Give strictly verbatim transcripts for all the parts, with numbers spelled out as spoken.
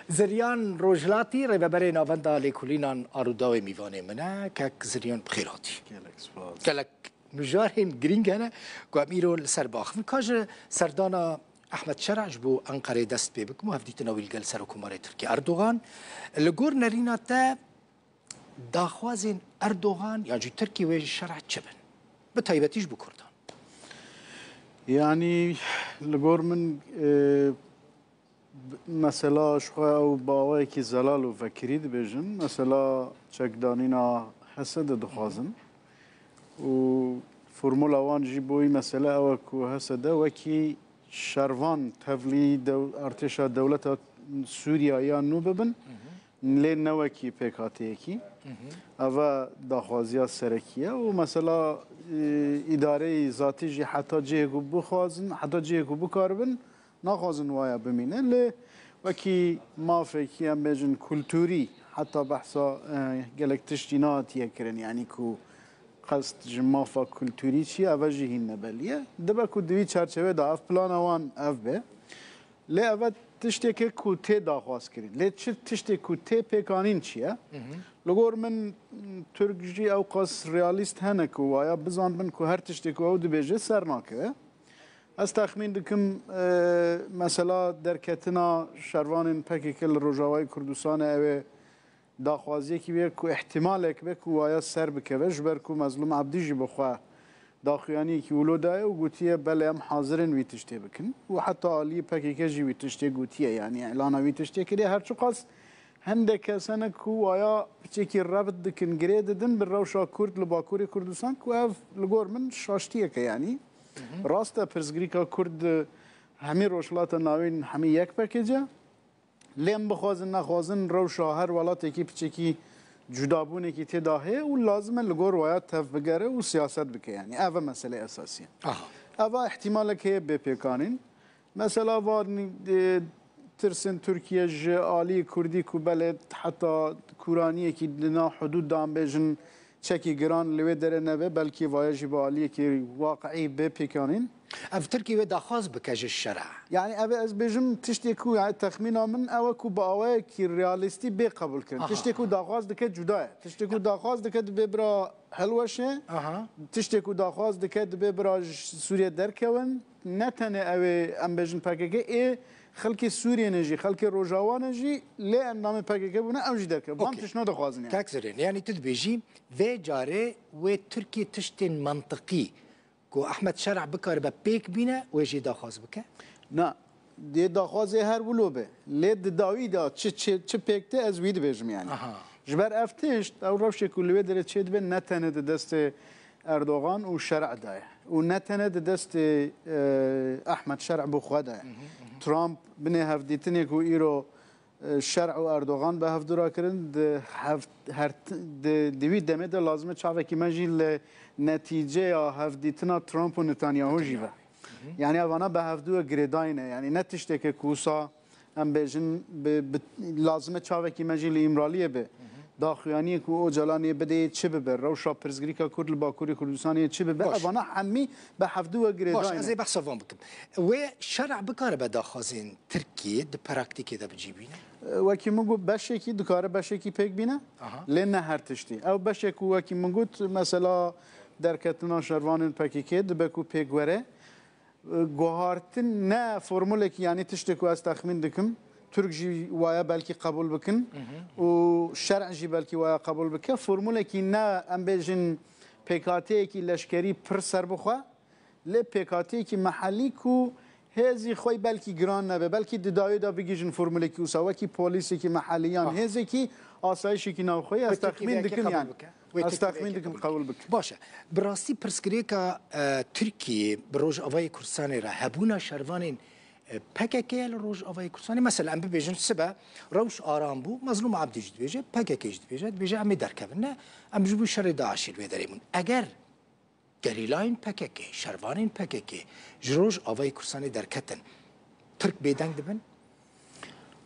Ziryan Rojhilatî, rêveberê Navenda Lêkolînan a Rûdawê mîvanê min e. Kek Ziryan, bi xêr hatî. Gelek spas. Gelek mijarên girîng hene ku em îro li ser biaxivin. Ka ji serdana Ehmed Şer'a ji bo Enqerê dest pê bikim û hevdîtina wî li gel Serokkomarê Tirkiyê Erdogan. Li gor nerîna te, daxwazên Erdogan yan jî Tirkiyê wê ji Şer'a çi bin? Bi taybetî ji bo Kurdan. Yanî li gor min, e, mesela ji xwe ew bi awayekî zelal û vekirî dibêjin. Mesela çekdanîna H S D dixwazin. Û formula wan jî bo wî mesele ew e ku H S D wekî şervan tevlî dew-, artêşa dewleta Sûriya ya nû bibin, lê ne wekî P K T'yekî. Ev e daxwaziya serekî ye û mesela, e, îdareyê zatî jî heta cihê ku bixwazin, heta cihê ku bikaribin, naxwazin waya bimîne. Lê wekî mafekî, em bêjin, kulturî, heta behsa, e, gelek tiştî nehatiye kirin, yanî ku qest ji mafa kulturî çi ye, ev jî hîn nebelî ye. Dibe ku di vî çerçevê de ev plana wan ev be. Lê ev e tiştêke ku tê daxwaz kirin. Lê çi tiştê ku tê pêkanîn çi ye? Li gor min, Tirk jî ew qas realîst hene ku waya bizanbin ku her tiştê ku ew dibêje ser nakeve. Ez texmîn dikim, e, mesela derketina şervanên P K K li Rojavayê Kurdistanê ew ê daxwaziyekî be ku îhtimalek be ku waya ser bikeve, ji ber ku Mezlûm Ebdî jî bi xwe daxuyaniyekî wilo daye û gotiye, belê, em hazir in wî tiştê bikin û heta aliyê P K K jî wî tiştê gotiye, yanî îlana wî tiştê kiriye. Her çiqas hindek kes hene ku waya piçekî rebit dikin, girê didin bi rewşa Kurd li Bakurê Kurdistan ku ev li gor min şaştiyek e, yanî. Rast e, pirsgirêka Kurd di hemî Rojhilata Navîn hemî yek pekece. Lê em bixwazin nexwazin rewşa her welatekî piçekî cudabûnekî tê de heye û lazim e li gor waya tev bigere û siyaset bike, yanî ev e meselê esasî ye. Aha. Eva îhtimalek heye bê pêkanîn. Mesela va, e, tirsên Tirkiye ji alî Kurdî ku belê heta kûraniyekî di nav hudûd de, em bêjin, çekî giran li wê derê nebe, belkî vaye jî bi aliyekî waqiî bê pêkanîn. Ev Tirkî wê daxwaz bike ji Şer'a. Yanî ev ê ez bêjim tiştê ku, yanî texmîna min ew e ku bi awayekî realîstî bê qebûl kirin. Aha. Tiştê ku daxwaz dike cuda ye. Tiştê ku daxwaz dike dibê bira hilweşe. Aha. Tiştê ku daxwaz dike dibê bira ji Sûriye derkewin. Ne tenê ew ê, em bêjin, P K K, ê xelkê Sûriyê ne jî, xelkê Rojava ne jî, lê endamê P K K bûne, ew jî derkevin. Van Okey. Tiştine dixwazin yani. Kak Zirên, yanî tu dibêjî vê carê wê Tirkiye tiştên mantiqî ku Ehmed Şer'a bikaribe pêk bîne, wê jê daxwaz bike? Na, dê daxwazê her wilo be. Lê di dawî de çi, çi, çi pêk tê, ez wî dibêjim yani. Aha. Ji ber ev tişt, ew rewşê ku li wê derê çêdibe, ne tenê di destê Erdogan û Şer'a de ye. Û ne tenê di destê, e, Ehmed Şer'a bi xwe de ye. Trump binê hevdîtinê ku îro e, Şer'a û Erdogan bi hevdû re kirin, di hev-, her t-, di, di wî demê de lazim e çavekî me jî li netîceya hevdîtina Trump û Netanyahu jî ve. Yanî evana bi hevdû ve girêdayî ne. Yanî ne tişteke ku wisa em bêjin bi, bi, lazim e çavekî me jî li Îmraliyê be. Daxuyaniyê ku Ocalanê bidê çi bibe, rewşa pirsgirîka Kurd li Bakurê Kurdistanê çi bibe, Baş. Evana hemî bi hevdû ve girêdayî ne. Baş, ez ê behsa van bikim. Wê Şer'a bikaribe daxwazên Tirkiyê di praktîkê de bi cî bîne? E, wekî min got, beşekî dikare beşekî pêk bîne, Aha. Lê ne her tiştî. Ew beşek ku wekî min got, mesela derketina şervanên P K K dibe ku pêk were. E, guhartin ne formulekî, yanî tiştê ku ez texmîn dikim, Tirk jî waya belkî qebûl bikin û Şer'a jî belkî waya qebûl bike. Formulekî ne, em bêjin, pêkhateyekî leşkerî pir serbixwe. Lê pêkhateyekî mehellî ku hêzî xwe belkî giran nebe, belkî di dawî de bigihîjin formulekî wisa, wekî polîsekî mehellî yan Ah. hêzekî asayişekî navxweyî, ez Wê Tirkî texmîn vê yekê dikim qebûl yani. bike. Wê Ez Tirkî vê texmîn yekê dikim qebûl qebûl bike. Baş e. Bi rastî pirsgirêka, e, Tirkiyê bi Rojavayê Kurdistanê re hebûna şervanên, e, P K K ye li Rojavayê Kurdistanê? Mesela em bibêjin sibe rewş aram bû, Mezlûm Ebdî jî dibêje, P K K jî dibêje, dibêje em ê derkevin. Ne, em ji bo şerê DAIŞê li wê derê bûn. Eger gerîlayên P K K, şervanên P K K ji Rojavayê Kurdistanê derketin, Tirk bêdeng dibin?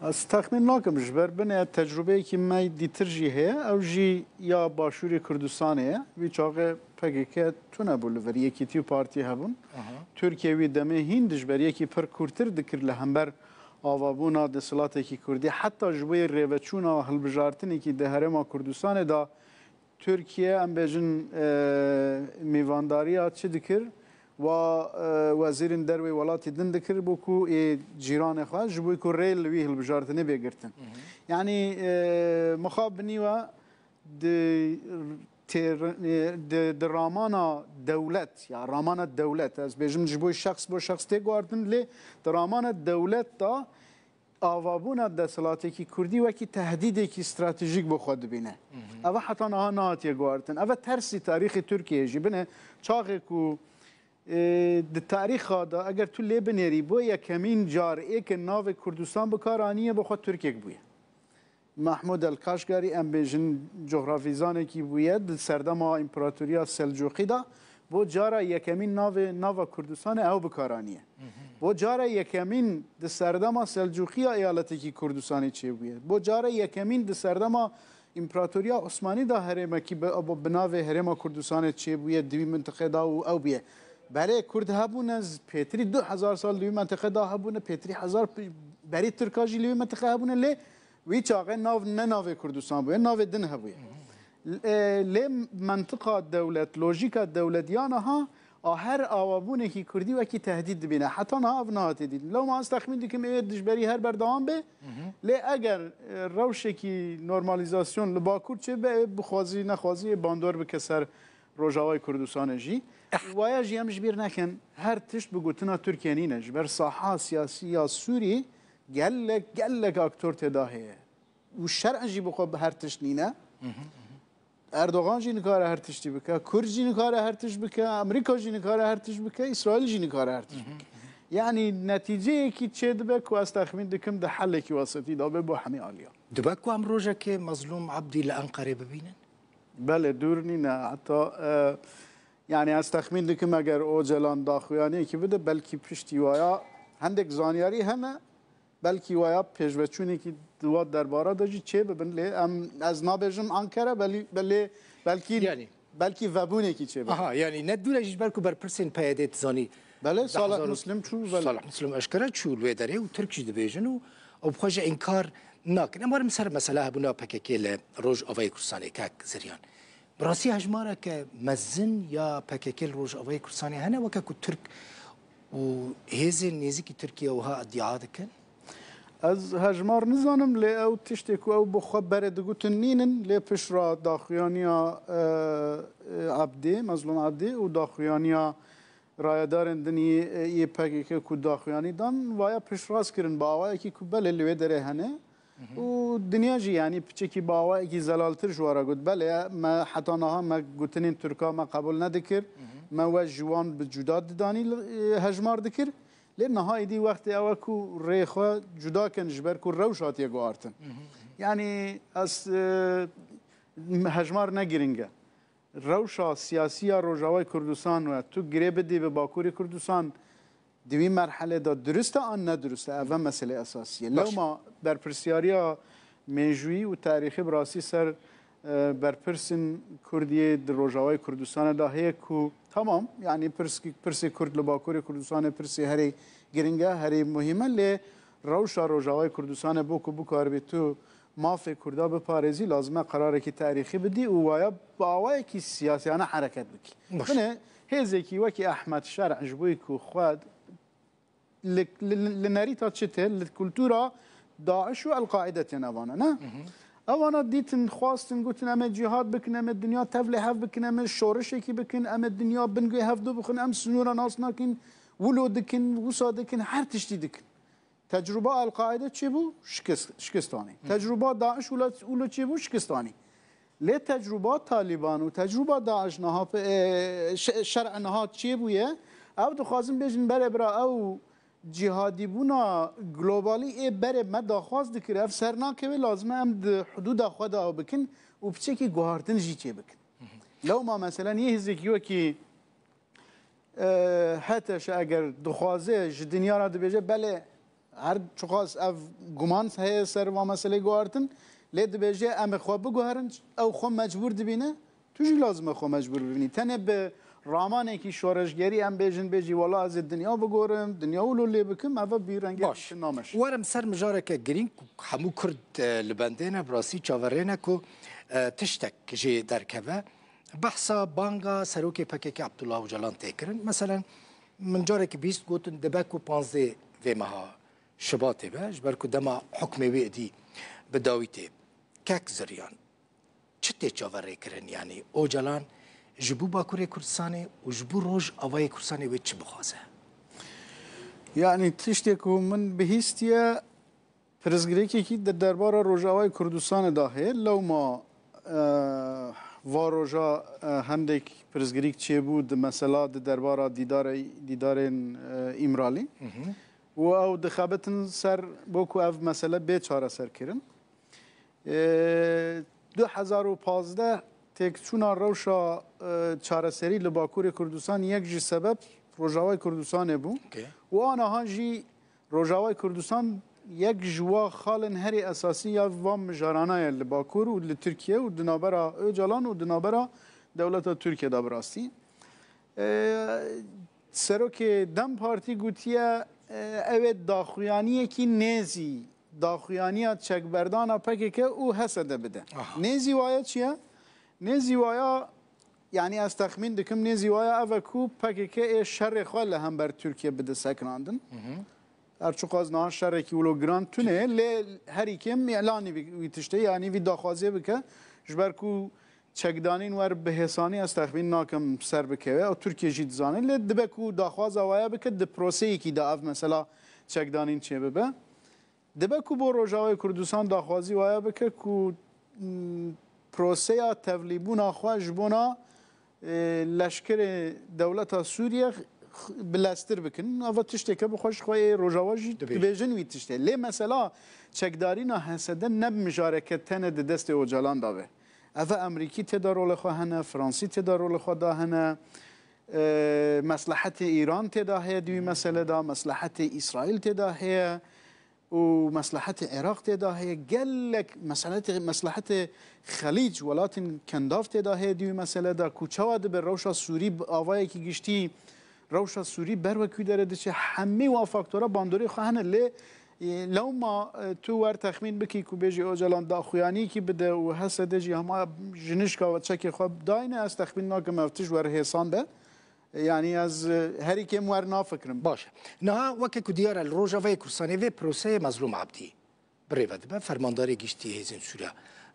Ez texmîn nakim, ji ber binê tecrubeyekî me dîtir jî heye, ew jî ya Başûrê Kurdistanê ye. Wî çaxê P K K tune bû li vir, Yekîtî û Partî hebûn. Aha. Tirkiye wî demê hîn dijberiyekî pir kûrtir dikir li hember avabûna desthilatekî Kurdî, heta ji bo yê rêveçûna hilbijartinekî di Herêma Kurdistanê de Tirkiye, em bêjin, e, mêvandariya çi dikir? Wa, e, wezîrên derveyî welatî din dikir, bo ku ê cîranê xwe, ji bo ku rê li wî hilbijartinê bê girtin. Yanî, e, mixabinî we di têr-, e, di, di ramana dewlet, ya ramana dewlet, ez bêjim ji bo şexs bo şexs tê guhartin, lê di ramana dewlet de avabûna desthilatekî Kurdî wekî tehdîdekî stratejîk bo xwe dibîne. Ev heta niha nehatiye guhartin. Ev tersî tarîxê Tirkiyeyê jî bine. Çaxê ku, e, di tarîxa de eger tu lê binêrî, bo yekemîn car ê ke navê Kurdistan bi kar aniye, bi xwe Tirkek bûye. Mahmud el Kaşgarî, em bêjin, cografîzanekî bûye di serdema Împaratoriya Selcûqî de. Bo cara yekemîn navê, nava Kurdistanê ew bi kar aniye. Bo cara yekemîn di serdema Selcûqiya eyaletekî Kurdistanê çêbûye. Bo cara yekemîn di serdema Împaratoriya Osmanî de herêmekî bi, bi navê Herêma Kurdistanê çêbûye di wî mintiqê de û ew bûye. Belê Kurd hebûne, z-, pêtirî du hezar sal di wî mintiqê de hebûne, pêtirî hezar p-, berî Tirka jî li wî mintiqê hebûne, lê wî çaxê nav ne navê Kurdistan bûye, navê din hebûye. E, lê mentiqa dewlet, lojîka dewlet ya niha a her awabûnekî Kurdî wekî tehdîd dibîne. Heta niha ev nehatiye dîtin. Lewma ez texmîn dikim ê dijberî her berdewam be. Lê eger, e, rewşekî normalîzasyon li Bakur çêbe, ê bixwazî nexwazî ê bandor bike ser Rojavayê Kurdistanê jî. Waya jî em ji bîr nekin, her tişt bi gotina Tirkiye nîne. Ji ber saha siyasî ya Sûrî gelek, gelek aktor tê de heye. Û şer'en jî bi xwe bi her tişt nîne. Erdogan jî nikare her tiştî bike, Kurd jî nikare her tişt bike, Amerîka jî nikare her tişt bike, Îsraîl jî nikare her tişt bike. Yanî netîceyekî çêdibe ku ez texmîn dikim di helekî wesitî de be bo hemî aliyan. Dibe ku em rojekê Mezlûm Ebdî li Enqerê bibînin? Belê, dûr nîne. Heta, e, yanî ez texmîn dikim eger Ocalan daxuyaniyekî bide, belkî piştî waya hindek zanyarî hene. Belkî waya pêşveçûnekî di wa derbara de jî çêbibin, lê em, ez nabêjim Ankara, belî, belê, belkî, Yanî. belkî vebûnekî çêbibe. Aha, yanî ne dûre jî ji ber ku berpirsên P Y D dizanî Belê, Salih Muslim çû, belê. Salih Muslim eşkere çû li wê derê û Tirk jî dibêjin û ew bi xwe jî înkar nakin. Em werin ser mesela hebûna P K K li Rojavayê Kurdistanê, kak Zeryan. Bi rastî hejmareke mezin ya P K K li Rojavayê Kurdistanê hene, weke ku Tirk û hêzên nêzîkî Tirkiye wiha îdia dikin? Ez hejmar nizanim, lê ew tiştê ku ew bi xwe berê digutin nînin, lê pişt re daxuyaniya, e, e, Ebdî, Mezlûm Ebdî û daxuyaniya rayedarên din yê, yê P K K ku daxuyanî dan, waya piştrast kirin bi awayekî ku belê li wê derê hene. Û dinya jî, yanî piçekî bi awayekî zelaltir ji we re got, belê, me heta niha me gotinên Tirka me qebûl nedikir, me we ji wan bi cuda didanî, e, hejmar dikir. Lê niha êdî wextê ew e ku rê xwe cuda kin, ji ber ku rewş hatiye guhartin. Yanî ez, e, hejmar ne giring e. Rewşa siyasî ya Rojavayê Kurdistan we tu girê bidî bi Bakurê Kurdistan di wî merhelê de dirust e an nedurust e? Ev e meselê esasî ye. Baş. Lewma berpirsiyariya mêjûyî û tarîxî bi rastî ser, e, berpirsên Kurdiyê di Rojavayê Kurdistanê de heye ku, tamam, yanî pirsî, pirsê Kurd li Bakurê Kurdistanê pirsê herê giring e, herê muhîm e, lê rewşa Rojavayê Kurdistanê bo ku bikaribî tu mafê Kurda biparêzî, lazim e qerarekî tarîxî bidî û waya bi awayekî siyasiyane hereket bikî. Baş. Binê hêzekî wekî Ehmed Şer'î ji bo ku xwe li, li, li nerîta çi tê, li kultura DAIŞ û El-Qaîde tên evana, ne? Evana dîtin, xwastin, gotin, em ê cîhad bikin, em ê dinya tevlê hev bikin, em ê şorişekî bikin, em ê dinya bin guhê hevdu bixin, em sinûra nas nakin, wilo dikin, wisa dikin, her tiştî dikin. Tecrûba El-Qaîde çêbû? Şikist, şikist anî. Tecrûba DAIŞ wilo, wilo çêbû? Şikist anî. Lê tecrûba Talîban û tecrûba DAIŞ niha pe-, e, şe-, şer'e niha çêbûye. Ew dixwazin bêjin, belê bira, ew cîhadîbûna globalî ê berê me daxwaz dikir, ev ser nakeve, lazim e em di hudûda xwe de ew bikin û piçekî guhartin jî çêbikin. Lewma meselen yê hêzekî wekî E, H T Ş eger dixwaze ji dinya re dibêje, belê, her çiqas ev guman heye ser va meselê guhartin, lê dibêje em ê xwe biguherin, ew xwe mecbûr dibîne, tu jî lazim e xwe mecbûr bibînî. Tenê bi ramanekî şoreşgerî em bêjin, bêjî wela ez ê dinya bigorim, dinya wilo lê bikim, eve bi rengê Baş. Nameş. Werim ser mijareke girîng ku hemû Kurd, e, li bendê ne, bi rastî çaverê ne ku, e, tiştek jê derkeve. Behsa banga serokê P K K Abdullah Ocalan tê kirin. Meselen, min carekî bîst gotin, dibe ku panzdeh vê meha Şibatê be, ji ber ku dema hukmê wê êdî bi dawî tê. Kek Ziryan, çi tê çaverêkirin? Yanî Ocalan ji bo Bakurê Kurdistanê û ji bo Rojavayê Kurdistanê wê çi bixwaze? Yanî tiştê ku min bihîstiye, pirsgirêkekî di derbara Rojavayê Kurdistanê de heye. Lewma, e, va roja, e, hindek pirsgirîk çêbû di mesela di derbara dîdarê, dîdarên, e, Îmralî. Û ew dixebitin ser bo ku ev mesele bê çareserkirin. E, du hezar û pazdeh têkçûna rewşa, e, çareserî li Bakurê Kurdistan yek ji sebeb Rojavayê Kurdistanê bû. Okey. Û aniha jî Rojavayê Kurdistan yek ji wa xalên herî esasî ya van mijarana ye li Bakur û li Tirkiye û di navbera Ocalan û di navbera dewleta Tirkiye de bi rastî. E, serokê DEM Partî gotiye, e, ew ê daxuyaniyekî nêzî, daxuyaniya çekberdana P K K û H S D bide. Aha. Nêzî waya çi ye? Nêzî waya, yanî ez texmîn dikim, nêzî waya ev e ku P K K ê şerê xwe li hember Tirkiye bide sekinandin. Her çiqas niha şerekî wilo giran tune, lê herî kêm îlanî vî, vî tiştê, yanî vî daxwazê bike, ji ber ku çekdanîn wer bi hêsanî ez texmîn nakim ser bikeve. Ew Tirkiye jî dizane, lê dibe ku daxwaza waya bike, di proseyekî de ev mesela çekdanîn çêbibe. Dibe ku bo Rojavayê Kurdistan daxwazî waya bike ku, m, proseya tevlîbûna xwe ji bona, e, leşkerê dewleta Sûriye x-, bileztir bikin. Ava tişteke bi xwe ji xwe yê Rojava jî Dibêjin. Dibêjin wî tiştê. Lê mesela çekdarîna H S D ne bi mijareke tenê di destê Ocalan de be. Eve Amerîkî tê de rolê xwe hene, Fransî tê de rolê xwe da hene, e, meslehetê Îran tê de heye di wî mesele de, meslehetê Îsraîl tê de heye. û meslehetê Iraq tê de heye, gelek meslehetê, meslehetê Xelîc, welatên Kendav tê de heye di wî mesele de, ku çawa dibe rewşa Sûrî bi avayekî giştî, rewşa Sûrî ber wekî dere diçe, hemî wa faktora bandorê xwe hene. Lê, e, lewma, e, tu wer texmîn bikî ku bêjî Ocalan daxuyaniyekî bide û H S D jî hema jinişka we çekê xwe dayne, ez texmîn nakim ev tişt wer hêsan be. Yanî ez, e, herî kêm wer nafikirim. Baş e. Niha weke ku diyar e, li Rojavayê Kurdistanê vê proseyê Mezlûm Abdî bi rê ve dibe, fermandarê giştî Hêzên Sûriya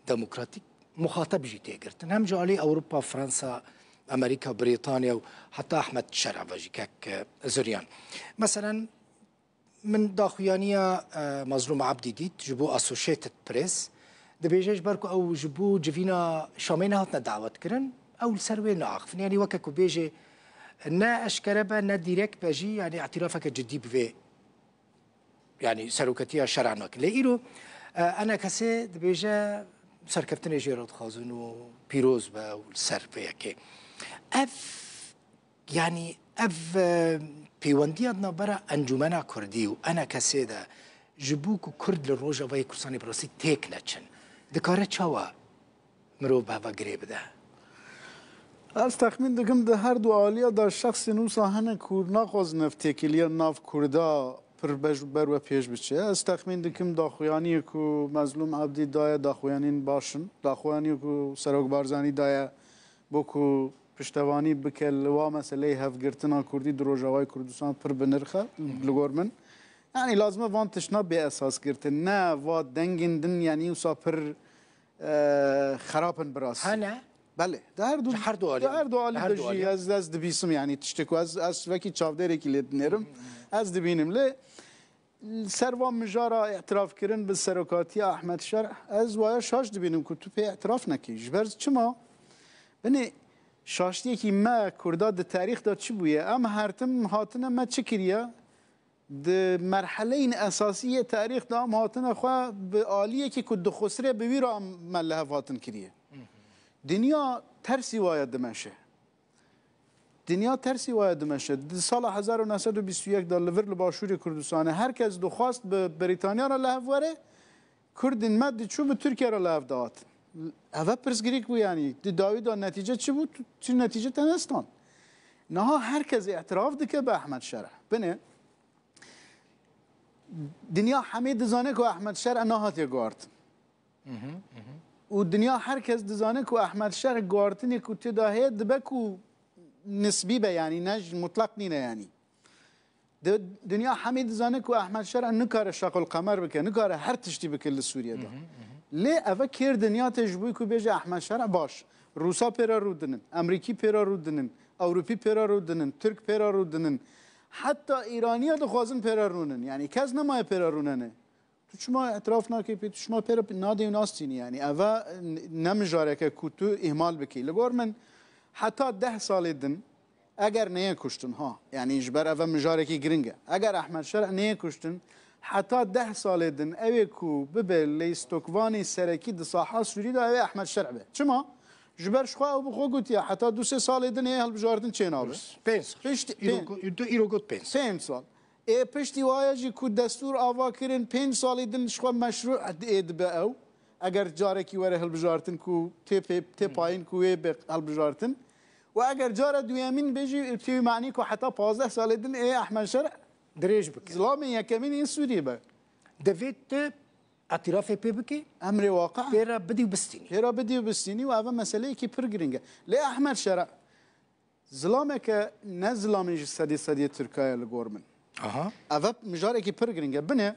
Demokratîk muxateb jî tê girtin. Hem ji alî Ewropa, Fransa, Amerîka, Brîtanya û heta Ahmet Şer'a ve jî kek, e, Ziryan. Meselen, Min daxuyaniya, e, Mazlûm Abdî dît ji bo Associated Press. Dibêje ji ber ku ew ji bo civîna Şamê nehatine dawetkirin, ew li ser wê naaxifin. Yanî weke ku bêje ne eşkere be, ne dîrek be jî, yanî îtirafeke cidî bi vê, yanî seroketiya şer'a nakin. Lê îro, e, ENKSê dibêje serkeftinê jê re dixwazin û pîroz be û li ser vê yekê. Ev Yanî ev, e, pêwendiya di navbera Encûmena Kurdî û ENKSê de ji bo ku Kurd li Rojavayê Kurdistanê bi rastî têk neçin, dikare çawa mirov bi heva girê bide? Ez texmîn dikim di her du aliya de şexsên wisa hene ku naxwazin ev têkiliya nav Kurda pir bej-, ber we pêş biçe. Ez texmîn dikim daxuyaniyê ku Mezlûm Ebdî daye daxuyaniyên baş in. Daxuyaniyê ku Serok Barzanî daye bo ku piştevanî bike li wa meseleyê hevgirtina Kurdî di Rojavayê Kurdistan pir bi nirx e, li gor min. Yanî lazim e van tiştna bê esas girtin. Ne va dengên din, yanî wisa pir, e, xerab in bi rastî. Hene? Belê. Di her du, Ji her du alî. Di her du alî Di her de du jî alî. ez, ez dibîsim, yanî tiştê ku ez, ez wekî çavdêrekî lê dinêrim. Ez dibînim lê Li ser van mijara îtirafkirin bi serokatiya Ahmet Şerh, ez waya şaş dibînim ku tu pê îtiraf nekî. Ji ber çima? Binê şaştiyekî me Kurda di tarîx de çi bûye? Em her tim hatine me çi kiriye? Di merheleyên esasî yê tarîx de em hatine xwe bi aliyekî ku dixusire bi wî re em me li hev hatin kiriye. Dinya tersî waya dimeşe. Dinya tersî waya dimeşe. Di sala hezar û neh sed û bîst û yek de li vir li Başûrê Kurdistanê her kes dixwast bi Brîtanya re li hev were, Kurdên me diçû bi Tirkiye re li hev dihatin. Eve pirsgirêk bû, yanî di dawî de netîce çi bû? Tu-, çi netîce te nestan. Niha her kes îtiraf dike bi Ehmed Şerh. Binê, dinya hemî dizane ku Ehmed Şerh nehatiye guhartin. Û dinya her kes dizane ku Ehmed Şerh guhartinê ku tê de heye dibe ku nisbî be, yanî ne ji mutlaq nîne yanî. Di, dinya hemî dizane ku Ehmed Şerh nikare şaqul qemer bike, nikare her tiştî bike li Sûriye de. Lê eve kêr dinya tê ji bo ku bêje Ehmed Şerh baş. Rûsa pê re rûdinin, Emerîkî pê re rûdinin, Ewropî pê re rûdinin, Tirk pê re rûdinin. Heta Îraniya dixwazin pê re rûnin. Yanî kes nemaye pê re rûnene. Tu çima îtiraf nakî pê, tu çima pê re nadê û nastînî yanî? Eve ne mijareke ku tu îhmal bikî. Li gor min heta deh salê din eger neyê kuştin ha, yanî ji ber eve mijarekî giring e. Eger Ehmed Şerh neyê kuştin, heta deh salê din ew ê ku bibe leyîstokvanê serekî di saha Sûrî de ew ê Ehmed Şerh be. Çima? Ji ber ji xwe ew bi xwe gotiye heta du sê salê din ê hilbijartin çênabe. Pênc sal. Piştî Îro pê- got- tu îro got pênc sal. Pênc sal. Ê piştî waya jî ku destûr ava kirin, pênc salî din ji xwe meşrû ê dibe ew. Eger carekî were hilbijartin ku tê pê, tê payîn ku wê be hilbijartin. Û eger cara duyemîn be jî tê manî ku heta pazdeh salê din ê Ehmed Şerh Dirêj bike. Zilamê yekemîn ê Sûriyê be. Divê tu îtirafê pê bikî, Emrê waqi. Pê re bidî û bistînî. Pê re bidî û bistînî û eve meseleyekî pir giring e. Lê Ehmed Şerh zilameke ne zilamê ji sedî sedî Tirka ye li gor min. Aha. Eve mijarekî pir giring e. Binê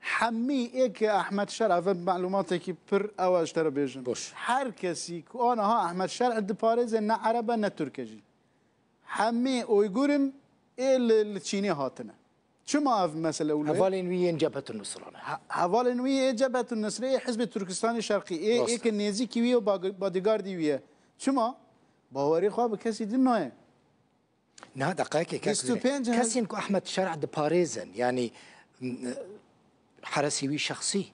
hemî ê ke Ehmed Şerh, eve malûmatekî pir ew ez ji te re bêjim. Boş. Her kesî ku aniha Ehmed Şerh diparêze ne Ereb e ne Tirk e jî. Hemî Uygur in ê li, li Çînê hatine. Çima ev mesele wilo ye? Hevalên wî yên Cebhetun Nusra ne. He-, hevalên wî ê Cebhetun Nusrê, ê Hizbê Turkistanê Şerqî, ê, Rast e. Ê ke nêzîkî wî ye û bag-, bodyguardî wî ye. Çima? Bawerê xwe bi kesî din nayê. Niha deqayekê kek Bîst û pênc hez- kesên ku Ehmed Şerh diparêzin, yanî, m, heresî wî şexsî.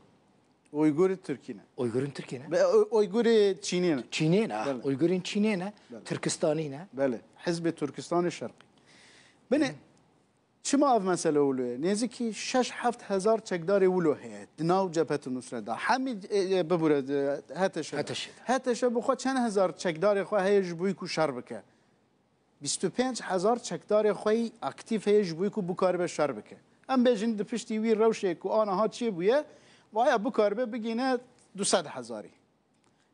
Uygurê Tirkî ne. Uygurên Tirkî ne? Be, U-, Uygurê Çînê ne. Çînê ne, Belê. Uygurên Çînê ne, Belê. Tirkistanî ne. Belê. Hizbê Turkistanê Şerqî. Binê, çima ev mesele wilo ye? Nêzîkî şeş heft hezar çekdarê wilo heye. Di nav Cebhetun Nusre de. Hemî, e, e, bibûre, e, H T Ş de. H T Ş de. H T Ş bi xwe çend hezar çekdarê xwe heye ji bo ku şer bike? Bîst û pênc hezar çekdarê xwe yî aktîf heye ji bo ku bikaribe şer bike. Em bêjin di piştî wî rewşê ku aniha çêbûye, waya bikaribe bigihîne du sed hezarî.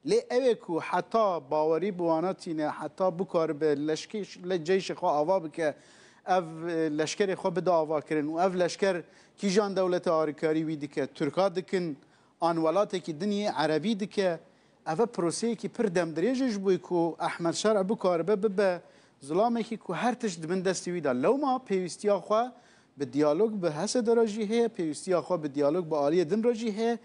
Lê ew ê ku heta bawerî bi wana tîne, heta bikaribe leşkê, le-, ceyşê xwe ava bike, ev, e, leşkerê xwe bide avakirin û ev leşker kîjan dewlete harîkarî wî dike, Tirka dikin, an welatekî din yê Erebî dike, eve proseyekî pir demdirêj e ji bo ku Ehmed Şerh bikaribe bibe zilamekî ku her tişt di bin destê wî de. Lewma pêwîstiya xwe bi diyalog bi H S D re jî heye, pêwîstiya xwe bi diyalog bi aliyê din re jî heye.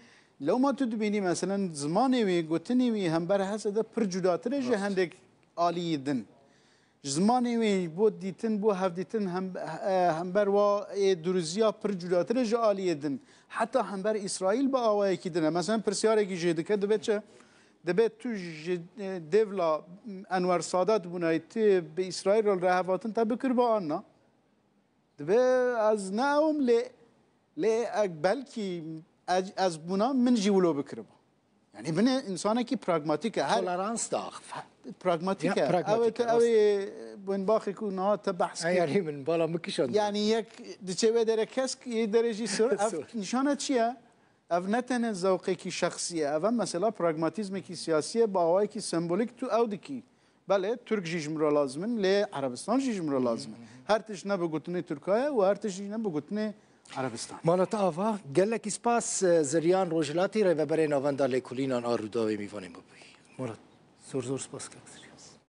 Lewma tu dibînî, meselen, zimanê wî, gotinê wî hember H S D pir cudatir e ji Rast. hendek aliyî din. Ji zimanê wê bo dîtin, bo hevdîtin hem, e, hember wa ê dûriziya pir cudatir e ji aliyê din. Heta hember Îsraîl bi awayekî din e. Mesela pirsiyarekî jê dike, dibe çi? Dibe tu ji, e, dêvla Enwer Sadat bûnayî, tu bi Îsraîl re hevatin te bikiriba an na? Dibe ez ne ewim lê, lê e, belkî ez, ez bûna min jî wilo bikiriba. Yani binê insanekî pragmatîk e. Her Tolerans da axif. Pragmatîk Ya, e. Pragmatîk Ew e, e, te, rast ew e. ê binbaxê ku niha te behs Ha, kir. Yani min bala min kişand. Yani yek diçe wê dere kesk, yê dere jî sor. Ev Sor. nîşana çi ye? Ev ne tenê zewqekî şexsî ye. Ev e mesela pragmatîzmekî siyasî ye, bi awayekî sembolîk tu ew dikî. Belê, Tirk jî ji min re lazim in, lê Erebistan jî ji min re lazim in. Her tişt ne bi gotinê Tirka ye û her tişt jî ne bi gotinê Erebistan. Mala te ava, gelekî spas, e, Zeryan Rojhilatî, rêveberê Navenda Lêkolînan a Rûdawê mîvanê me bûyî. Mala, zor zor spas kek Zeryan.